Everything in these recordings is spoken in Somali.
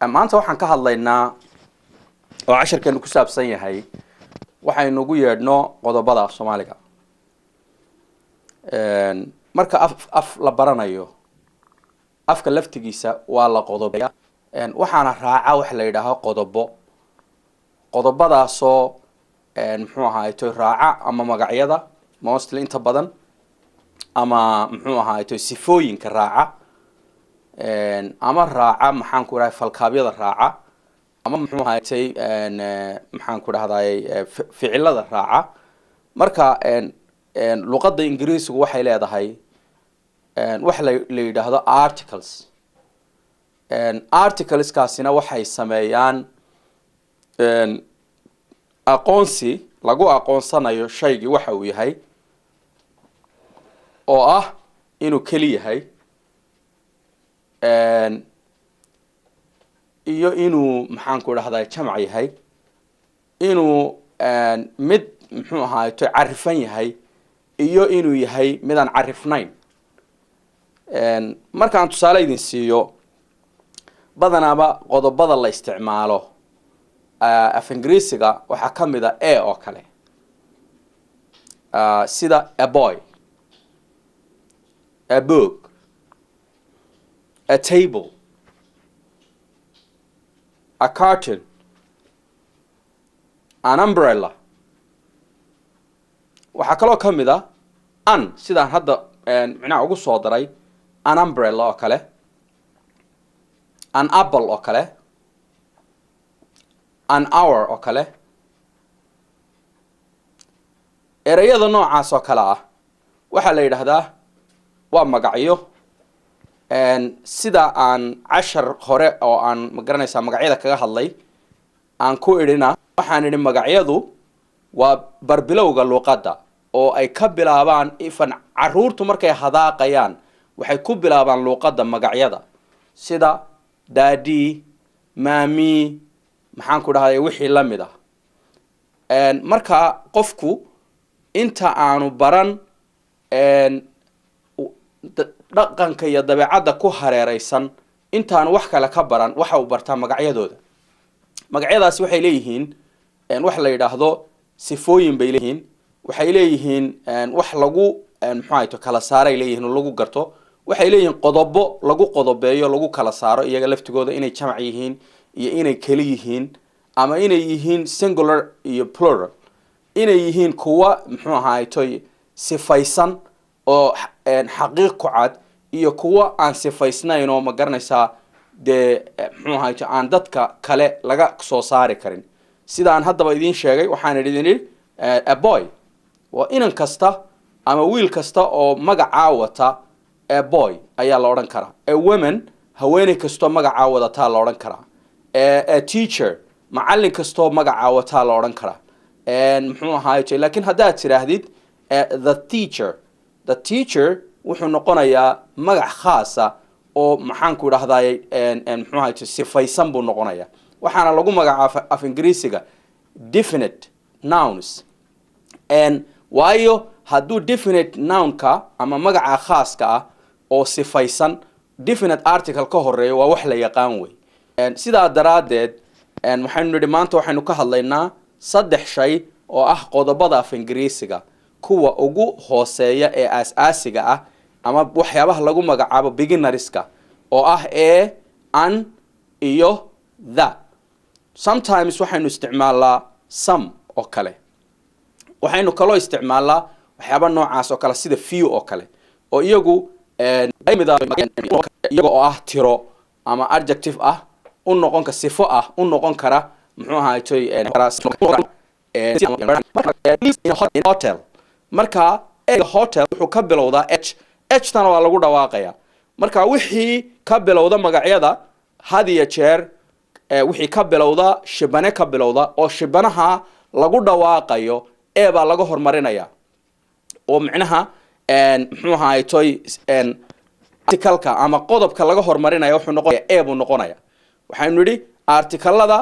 Maanta waxaan ka hadlaynaa oo casharkeenu ku saabsan yahay waxaynu ugu yeedhno qodobada af Soomaaliga. Marka af la baranayo, afka laftigiisa waa la qodobaya, waxaana raaca waxa la yidhaaho qodobo. Qodobadaasoo, muxuu ahaaytoy, raaca ama magacyada mostly inta badan, ama, muxuu ahaaytoy, sifooyinka raaca, ama raaca, maxaan ku dhahay, falkaabyada raaca, ama, muxuu ahaaytay, maxaan ku dhahday, ficilada raaca. Marka luqadda Ingiriisigu waxay leedahay wax la yidhaahdo articles. Articleskaasina waxay sameeyaan aqoonsi lagu aqoonsanayo shaygii waxa uu yahay, oo ah inuu keli yahay iyo inuu, maxaan ku dhahday, jamc yahay, inuu mid, muxuu ahaato, carifan yahay iyo inuu yahay midaan carifnayn. Markaan tusaale idin siiyo, badanaaba qodobada la isticmaalo af Ingiriisiga waxaa ka mid a "a" oo kale, sida a boy, a book, a table, a carton, an umbrella. Waxaa kaloo ka mid a "an", sidaan hadda micnaha ugu soo daray an umbrella oo kale, an apple oo kale, an hour oo kale. Ereyada noocaas oo kale ah waxaa la yidhaahdaa waa magacyo. Sida aan cashar hore oo aan, magaranaysaa, magacyada kaga hadlay aan ku idhina, waxaan idhi magacyadu waa barbilowga luuqadda oo ay ka bilaabaan ifan caruurtu markay hadaaqayaan. Waxay ku bilaabaan luuqadda magacyada, sida daddy, mommy, maxaan ku dhahday, wixii la mid ah. Marka qofku inta aanu baran dhaqanka iyo dabeecadda ku hareereysan, intaanu wax kale ka baran, waxa uu bartaa magacyadooda. Magacyadaasi waxay leeyihiin wax la yidhaahdo sifooyin bay leeyihiin. Waxay leeyihiin wax lagu, muxuu ahayto, kala saaray leeyihiin oo lagu garto. Waxay leeyihiin qodobo lagu qodobeeyo, lagu kala saaro iyaga laftigooda, inay jamac yihiin iyo inay keli yihiin, ama inay yihiin singular iyo plural, inay yihiin kuwa, muxuu ahaytoy, sifaysan oo xaqiiq ku cad iyo kuwa aan sifaysnayn oo, ma garanaysaa, dee, muxuu ahayto, aan dadka kale laga soo saari karin. Sidaan haddaba idiin sheegay, waxaan idin idhi a boy waa inan kasta ama wiil kasta oo magacaa wata, a boy ayaa la odhan karaa. A woman, haweeney kastoo magacaa wadataa la odhan karaa. A teacher, macallin kastoo magacaa wataa la odhan karaa, muxuu ahaay. Laakiin haddaad tidhaahdid the teacher, the teacher wuxuu noqonayaa magac khaasa oo, maxaan ku idhahday, muxuu ahay, sifaysan buu noqonayaa. Waxaana lagu magacaaba af Ingiriisiga definite nouns. Waayo, hadduu definite nounka ama magaca khaaska ah oo sifaysan definite article ka horeeyo, waa wax la yaqaan wey. Sidaa daraaddeed waxaynu nidhi maanta waxaynu ka hadlaynaa saddex shay oo ah qodobada af Ingiriisiga kuwa ugu hooseeya ee aas-aasiga ah, ama waxyaabaha lagu magacaabo beginnerska, oo ah a, an iyo the. Sometimes waxaynu isticmaalnaa some oo kale. Waxaynu kaloo isticmaalnaa waxyaaba noocaas oo kale, sida few oo kale, oo iyagu iyaga oo ah tiro ama adjective ah u noqon ka, sifo ah u noqon kara, muxuu ahaaytoy, hotel. Marka hotel wuxuu ka bilowdaa h, h tana waa lagu dhawaaqaya. Marka wixii ka bilowda magacyada had iyo jeer, wixii ka bilowda shibane, ka bilowda oo shibanaha lagu dhawaaqayo, a baa laga horumarinaya, oo micnaha, muxuu ahaaytoy, articleka ama qodobka laga horumarinaya wuxuu noqonaya a buu noqonaya. Waxaynu nidhi articlelada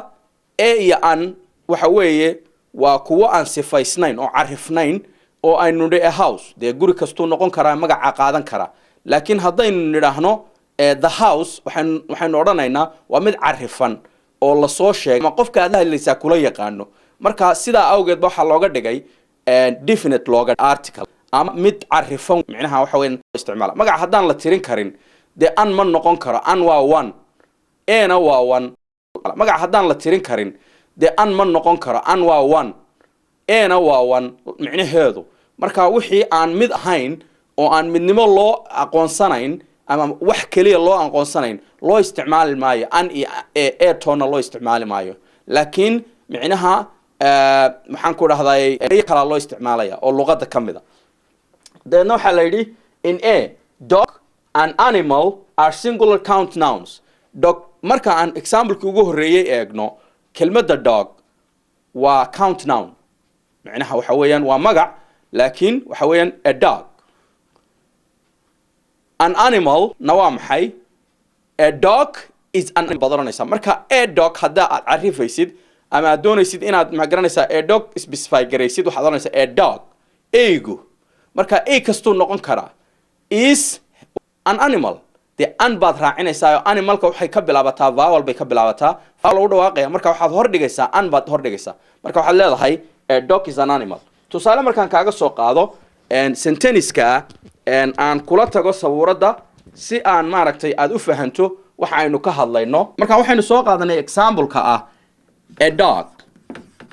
a iyo an waxa weeye waa kuwo aan sifaysnayn oo carifnayn, oo aynu nidhi a house, dee guri kastuu noqon karaa, magaca qaadan karaa. Laakiin haddaynu nidhaahno The house waxaynu odhanaynaa waa mid carifan oo lasoo sheegay ama qofka aad la hadlaysaa kula yaqaano. Marka sidaa awgeed ba waxaa looga dhigay definite looga article ama mid carifan. Micnaha waxa weyan isticmaala magaca haddaan la tirin karin, dee an ma noqon karo. An waa one, a-na waa one. Magaca haddaan la tirin karin, dee an ma noqon karo. An waa one, a-na waa one micnaheedu. Marka wixii aan mid ahayn oo aan midnimo loo aqoonsanayn ama wax keliya loo aqoonsanayn, loo isticmaali maayo an iyo a toonna loo isticmaali maayo. Laakiin micnaha, maxaan ku dhahday, kalaa loo isticmaalaya oo luqadda ka mid a. Dabeedna waxaa la yidhi in a dog and animal are singular count nouns. Dog, marka aan exampleki ugu horreeyey eegno, kelmadda dog waa count noun. Micnaha waxa weeyaan waa magac, laakiin waxa weeyaan a dog. An animal na waa maxay? A dog is an baad oranaysaa. Marka a dog hadda aad carifaysid ama aad doonaysid inaad, ma garanaysaa, a dog specify garaysid, waxaad oranaysaa a dog, eygu. Marka ey kastuu noqon karaa. Is an animal, dee an baad raacinaysaa oo animalka waxay ka bilaabataa vowel bay ka bilaabataa, vowel lagu dhawaaqaya. Marka waxaad hor dhigaysaa an baad hor dhigaysaa. Marka waxaad leedahay a dog is an animal. Tusaale markaan kaaga soo qaado sentenceska, aan kula tago sabuuradda si aan maaragtay aad u fahanto waxa aynu ka hadlayno. Marka waxaynu soo qaadanay exampleka ah a dog.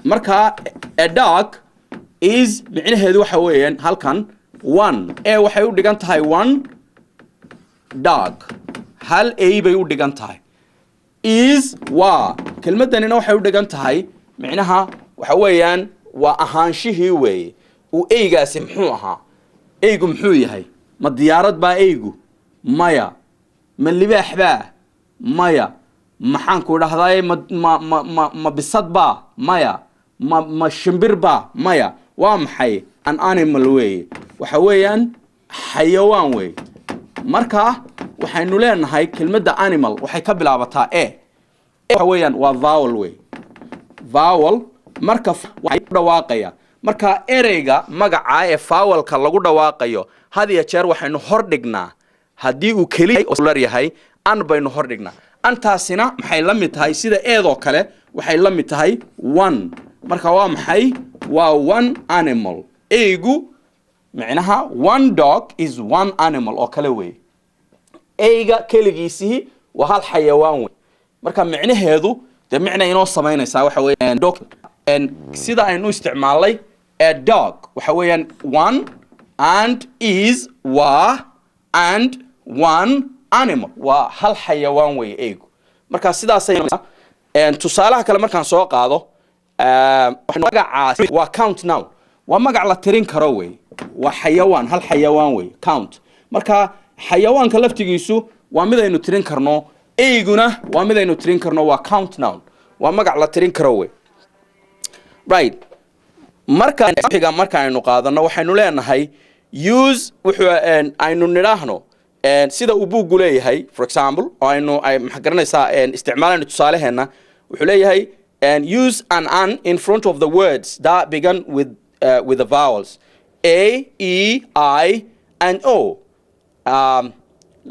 Marka a dog is micnaheedu waxa weeyaan halkan one, a waxay u dhigan tahay one dog, hal a bay u dhigan tahay. Is waa kelmaddanina waxay u dhigan tahay, micnaha waxa weeyaan waa ahaanshihii weeye. Uu eygaasi muxuu ahaa? Eygu muxuu yahay? Ma diyaarad baa eygu? Maya. Ma libaax baa? Maya. Maxaan ku dhahdaye, ma bisad baa? Maya. Ma shimbir baa? Maya. Waa maxay? An animal weeye, waxa weeyaan xayawaan weeye. Marka waxaynu leenahay kelmadda animal waxay ka bilaabataa a. Waxa weeyaan waa vowel wey, vowel. Marka waxay ku dhawaaqaya, marka ereyga magaca ee vowelka lagu dhawaaqayo had iyo jeer waxaynu hor dhignaa, haddii uu keliya yahay, an baynu hor dhignaa. Antaasina maxay la mid tahay? Sida eedoo kale waxay la mid tahay one. Marka waa maxay? Waa one animal eygu. Micnaha one dog is one animal oo kale wey. Eyga keligiisii waa hal xayawaan wey. Marka micnaheedu dee micna inoo samaynaysaa waxa weeyaan dog sida aynu isticmaalnay a dog waxa weeyaan one and is waa and one animal, waa hal xayawaan weeye eygu. Marka sidaasay. Tusaalaha kale markaan soo qaado, magacaasi waa count noun, waa magac la tirin karo wey. Waa xayawaan, hal xayawaan wey, count. Marka xayawaanka laftigiisu waa mid aynu tirin karno, eyguna waa mid aynu tirin karno, waa count noun, waa magac la tirin karo wey. Right, marka xiga marka aynu qaadano, waxaynu leenahay use wuxuu aynu nidhaahno sida uu buuggu leeyahay, for example, oo aynu maxaa garanaysaa isticmaalayno tusaalaheena, wuxuu leeyahay use an an in front of the words that begin with the vowels a, e, i and o.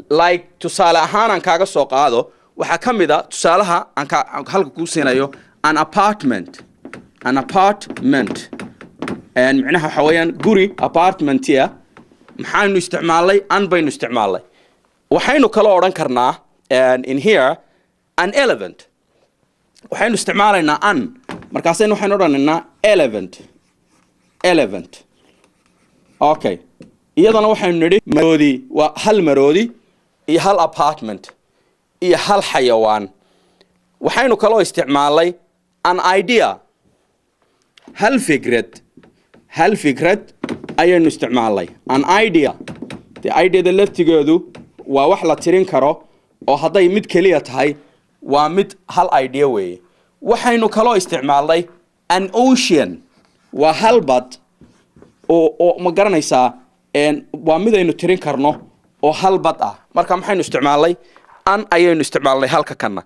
Like tusaale ahaan aan kaaga soo qaado, waxaa ka mid a tusaalaha aan ka halka kuu siinayo an apartment. An apartment micnaha waxa weeyaan guri apartmentia. Maxaynu isticmaalnay? An baynu isticmaalnay. Waxaynu kaloo odhan karnaa in here an elephant. Waxaynu isticmaalaynaa an, markaasaynu waxaynu odhanaynaa elephant, elephant. Okay, iyadana waxaynu nidhi maroodi waa hal maroodi iyo hal apartment iyo hal xayawaan. Waxaynu kaloo isticmaalnay an idea, hal fikrad, hal fikrad ayaynu isticmaalnay, an idea. Dee ideada laftigeedu waa wax la tirin karo oo hadday mid keliya tahay waa mid hal idea weeye. Waxaynu kaloo isticmaalnay an ocean, waa hal bad oo ma garanaysaa, waa mid aynu tirin karno oo hal bad ah. Marka maxaynu isticmaalnay? An ayaynu isticmaalnay halka kanna.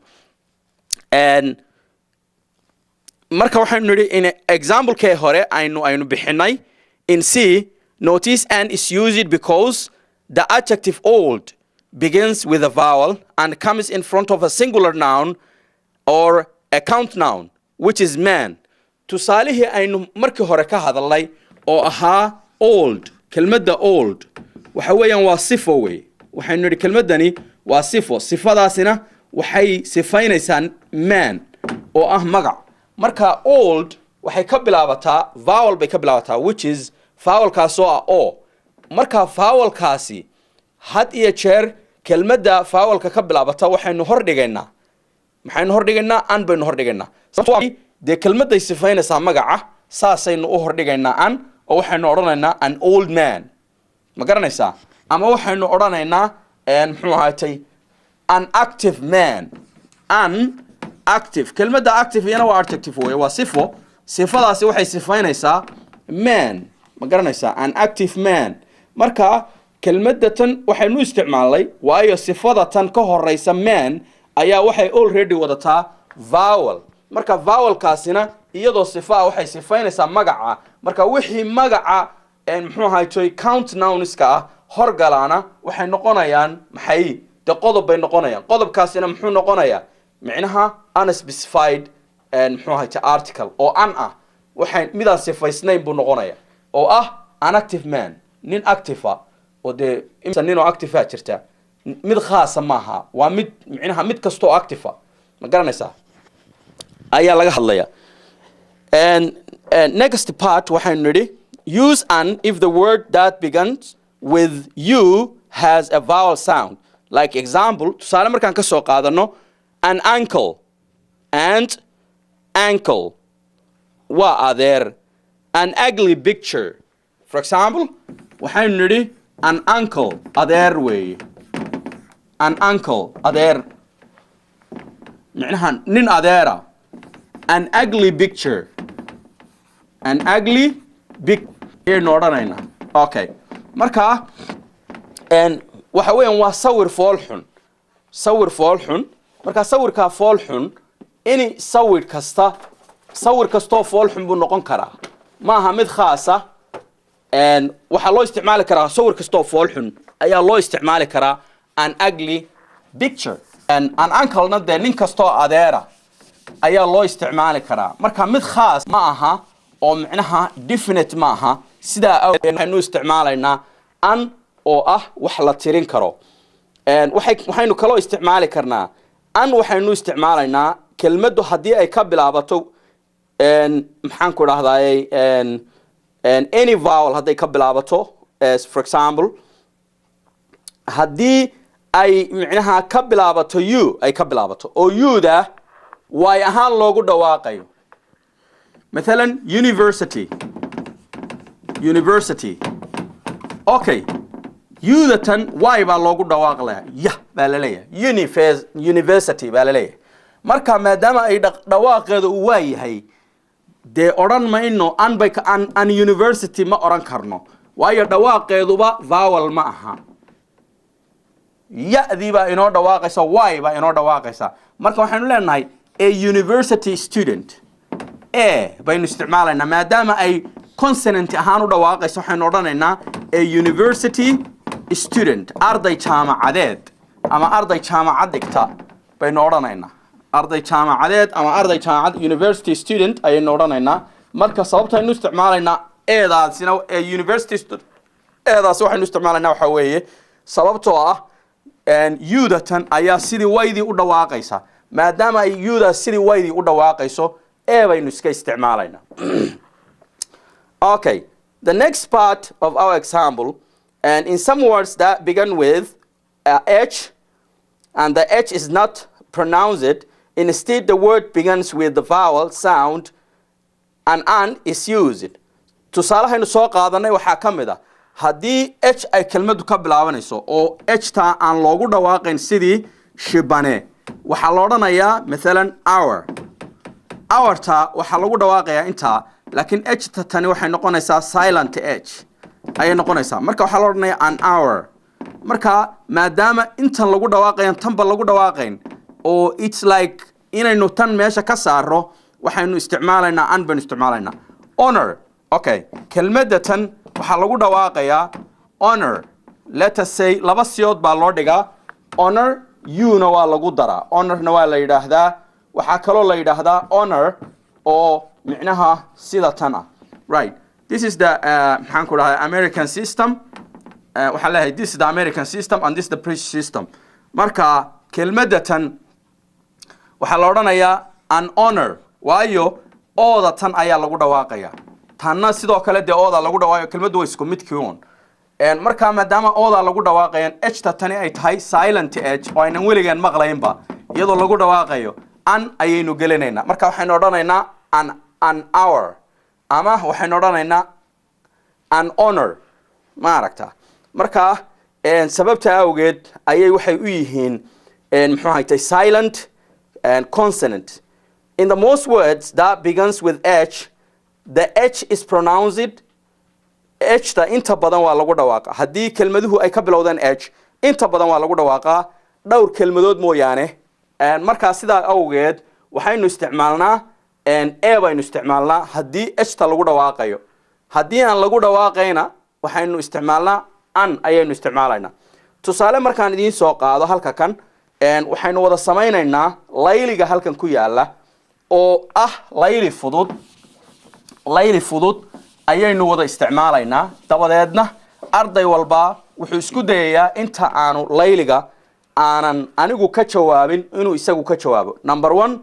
Marka waxaynu nidhi in examplekee hore aynu bixinay in c, notice an is used because the adjective old begins with a vowel and comes in front of a singular noun or a count noun, which is man. Tusaalihii aynu markii hore ka hadalnay oo ahaa old, kelmadda old waxa weeyaan waa sifo wey. Waxaynu nidhi kelmaddani waa sifo, sifadaasina waxay sifaynaysaa man oo ah magac. Marka old waxay ka bilaabataa vowel bay ka bilaabataa, which is vowelkaasoo ah o. Marka vowelkaasi had iyo jeer kelmadda vowelka ka bilaabata waxaynu hor dhigaynaa, maxaynu hordhigaynaa? An baynu hordhigaynaa. Dee kelmadday sifaynaysaa magaca, saasaynu u hordhigaynaa an, oo waxaynu odhanaynaa an old man, ma garanaysaa? Ama waxaynu odhanaynaa, muxuu ahaatay, an active man. An active, kelmadda active iyana waa adjective wey, waa sifo. Sifadaasi waxay sifaynaysaa man, ma garanaysaa? An active man. Marka kelmadda tan waxaynu isticmaalnay waayo sifada tan ka horeysa man ayaa waxay already wadataa vowel. Marka vowelkaasina iyadoo sifa ah waxay sifaynaysaa magaca. Marka wixii magaca, muxuu ahaaytoy, count nounska ah horgalaana waxay noqonayaan maxay? Dee qodob bay noqonayaan. Qodobkaasina muxuu noqonayaa? Micnaha unspecified, muxuu ahaayte, article oo an ah, waxay midaan sifaysnayn buu noqonaya, oo ah an active man, nin active ah. Oo dee imisa nin oo active ah jirta? Mid khaasa maaha, waa mid micnaha mid kastoo active ah, ma garanaysaa, ayaa laga hadlaya. And next part waxaynu nidhi use an if the word that begins with u has a vowel sound. Like example, tusaale markaan ka soo qaadano an uncle and ankle waa adeer, an ugly picture. For example, waxaynu nidhi an uncle adeer weeye, an uncle adeer, micnaha nin adeera. An ugly picture, an ugly big ayaynu odhanaynaa. Okay, marka waxa weeyaan waa sawir fool xun, sawir fool xun. Marka sawirkaa fool xun, any sawir kasta, sawir kastoo fool xun buu noqon karaa, ma aha mid khaasa. Waxaa loo isticmaali karaa sawir kastoo fool xun ayaa loo isticmaali karaa an ugly picture. An uncle-na dee nin kastoo adeera ayaa loo isticmaali karaa. Marka mid khaas ma aha oo micnaha definite ma aha. Sidaa awgeed waxaynu isticmaalaynaa an oo ah wax la tirin karo. Waxaynu kaloo isticmaali karnaa an, waxaynu isticmaalaynaa kelmaddu haddii ay ka bilaabato, maxaan ku dhahdaayey, any vowel hadday ka bilaabato. As for example, haddii ay micnaha ka bilaabato u, ay ka bilaabato oo u-da waay ahaan loogu dhawaaqayo, mathalan university, university. Okay, u-da tan y baa loogu dhawaaqlaya, yah baa laleeyahay, university baa laleeyahay. Marka maadaama ay dhawaaqeeda uu waa yahay, dee odhan mayno an bay an university, ma odhan karno, waayo dhawaaqeeduba vowel ma aha. Ya-dii baa inoo dhawaaqaysa, y baa inoo dhawaaqaysa. Marka waxaynu leenahay a university student, a baynu isticmaalaynaa. Maadaama ay consonant ahaan u dhawaaqayso, waxaynu odhanaynaa a university student, arday jaamacadeed ama arday jaamacad dhigta baynu odhanaynaa. Arday jaamacadeed ama arday jaamacad, university student ayaynu odhanaynaa. Marka sababta aynu isticmaalaynaa a-daasina, a university a-daasi waxaynu isticmaalaynaa waxaa weeye sababtoo ah u-datan ayaa sidii waydii u dhawaaqaysa. Maadaama ay u-daas sidii waydii u dhawaaqayso, a baynu iska isticmaalaynaa. Okay, the next part of our example, and in some words that begin with h and the h is not pronounced, instead the word begins with the vowel sound and an is used. Tusaalahaynu soo qaadanay waxaa ka mid ah haddii h ay kelmaddu ka bilaabanayso oo h taa aan loogu dhawaaqayn sidii shibane, waxaa la odhanayaa mathalan hour. Hourta waxaa lagu dhawaaqayaa intaa, laakiin h ta tani waxay noqonaysaa silent h ayay noqonaysaa. Marka waxaa la odhanayaa an hour. Marka maadaama intan lagu dhawaaqayan tanba lagu dhawaaqayn, oo it's like inaynu tan meesha ka saaro, waxaynu isticmaalaynaa an baynu isticmaalaynaa. Honor, okay, kelmadda tan waxaa lagu dhawaaqayaa honor. Let us say laba siyood baa loo dhigaa. Honor una waa lagu daraa, honorna waa la yidhaahdaa. Waxaa kaloo la yidhaahdaa honor oo micnaha sida tan ah, right? This is the maxaan ku dhahay, American system. Waxaan leeyahay, this is the American system and this is the British system. Marka kelmadda tan waxaa la odhanayaa an honor, waayo ooda tan ayaa lagu dhawaaqaya. Tanna sidoo kale dee ooda lagu dhawaaqayo. Kelmaddu waa isku midkii uun. Markaa maadaama oodaa lagu dhawaaqayan, hta tani ay tahay silent h oo aynan weligeen maqlaynba iyadoo lagu dhawaaqayo, an ayaynu gelinaynaa. Marka waxaynu odhanaynaa an hour ama waxaynu odhanaynaa an honor, ma aragta? Marka sababta awgeed ayay waxay u yihiin, muxuu haytay, silent consonant. In the most words that begins with h, the h is pronounced. H-ta inta badan waa lagu dhawaaqa. Haddii kelmaduhu ay ka bilowdeen h, inta badan waa lagu dhawaaqaa, dhowr kelmadood mooyaane. Markaa sidaa awgeed waxaynu isticmaalnaa e baynu isticmaalnaa haddii h-ta lagu dhawaaqayo. Haddii aan lagu dhawaaqayna, waxaynu isticmaalnaa an ayaynu isticmaalaynaa. Tusaale markaan idiin soo qaado, halka kan waxaynu wada samaynaynaa layliga halkan ku yaala oo ah layli fudud. Layli fudud ayaynu wada isticmaalaynaa. Dabadeedna arday walba wuxuu isku dayayaa inta aanu layliga aanan anigu ka jawaabin inuu isagu ka jawaabo. Number one,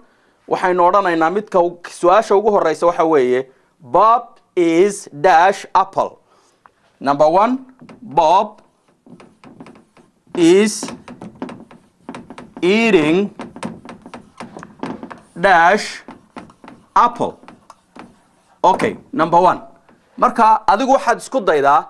waxaynu odhanaynaa midka su-aasha ugu horeysa waxa weeye: Bob is dash apple. Number one, Bob is eating dash apple. Okay, number one. Marka adigu waxaad isku daydaa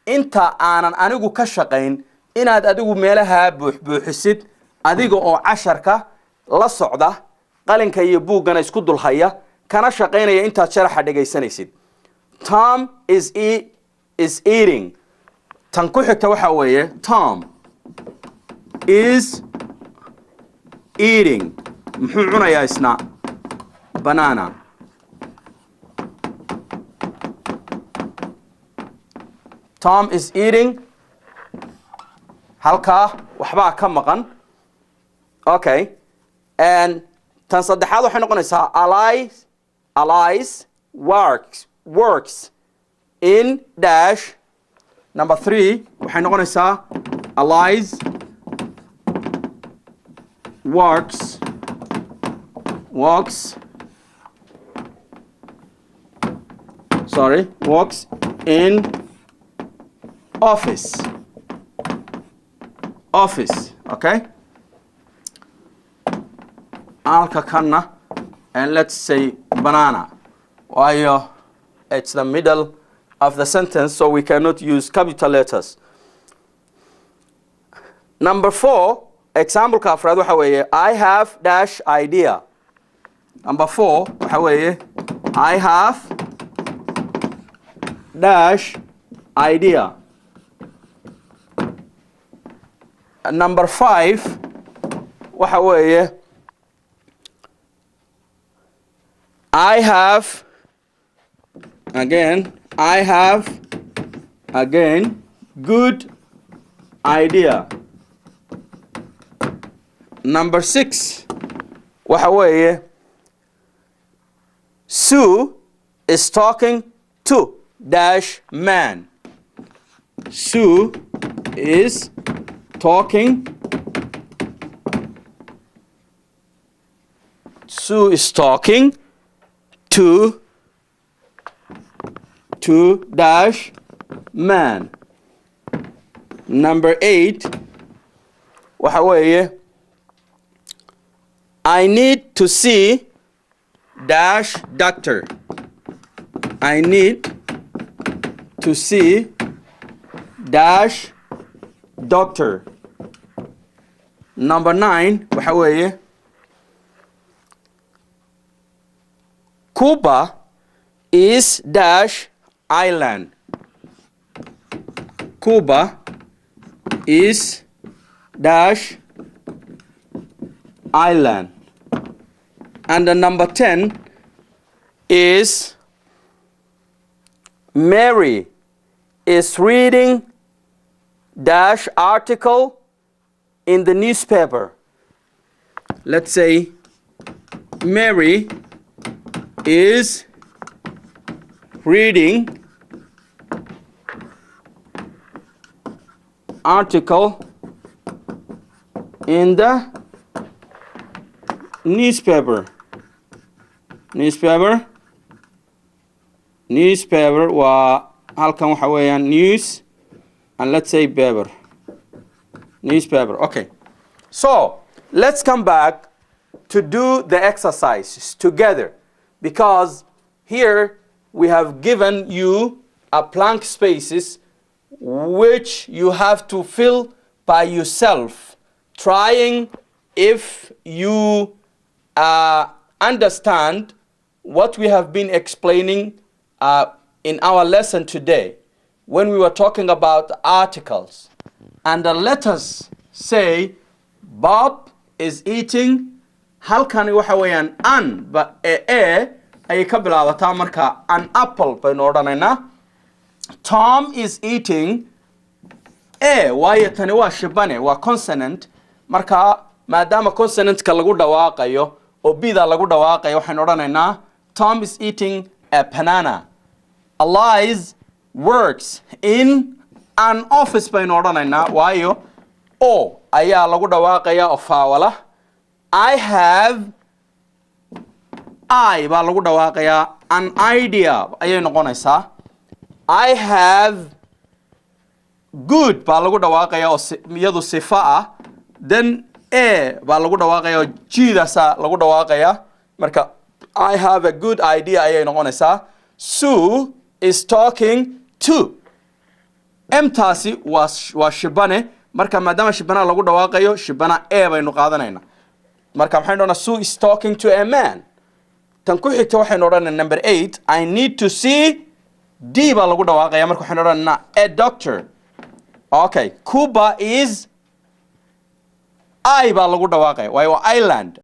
inta aanan anigu ka shaqayn inaad adigu meelaha buuxbuuxisid, adiga oo casharka la socda, qalinka iyo buuggana isku dulhaya, kana shaqaynaya intaad sharaxa dhegaysanaysid. Tom is eating. Tan ku xigta waxa weeye: Tom is eating. Muxuu cunayaa isna? Banana. Tom is eating. Halkaa waxbaa ka maqan. Okay, and tan saddexaad waxay noqonaysaa: Alice works in dash. Number three waxay noqonaysaa: Alice works, sorry, works in office. Office, okay. Halka kanna, and let's say banana, waayo it's the middle of the sentence, so we cannot use capital letters. Number four, example ka afraad waxa weeye: I have dash idea. Number four waxa weeye: I have dash idea. Number five waxa weeye: I have again, I have again good idea. Number six waxa weeye: Sue is talking to dash man. Sue is talking, Sue is talking to dash man. Number eight waxa weeye: I need to see dash doctor. I need to see dash doctor. Number nine waxa weeye: Cuba is dash island. Cuba is dash island. And the number 10 is: Mary is reading dash article. in the newspaper. Let's say Mary is reading article in the newspaper. Newspaper, newspaper waa halkan, waxa weeyaan news and, let's say, paper, newspaper. Okay, so let's come back to do the exercises together, because here we have given you a blank spaces which you have to fill by yourself, trying if you understand what we have been explaining in our lesson today when we were talking about articles. And let us say Bob is eating. Halkani waxa weeyaan an ba e ayay ka bilaabataa, marka an apple baynu odhanaynaa. Tom is eating a, waayo tani waa shibane, waa consonant. Marka maadaama consonantka lagu dhawaaqayo oo bida lagu dhawaaqayo, waxaynu odhanaynaa Tom is eating a banana. Alice works in an office baynu odhanaynaa, waayo o ayaa lagu dhawaaqaya oo vowel ah. I have, I baa lagu dhawaaqayaa, an idea ayay noqonaysaa. I have good baa lagu dhawaaqaya oo iyadu sifa ah. Then a baa lagu dhawaaqaya oo g-daasaa lagu dhawaaqaya. Marka I have a good idea ayay noqonaysaa. Sue is talking to, mtaasi waa shibane. Marka maadaama shibanaha lagu dhawaaqayo, shibana a baynu qaadanayna. Marka maxaynu odhanaa? Sue is talking to a man. Tan ku xigta waxaynu odhanaa number 8, I need to see, d baa lagu dhawaaqaya. Marka waxaynu odhanaa a doctor. Okay, Cuba is, I baa lagu dhawaaqaya, waayo waa island.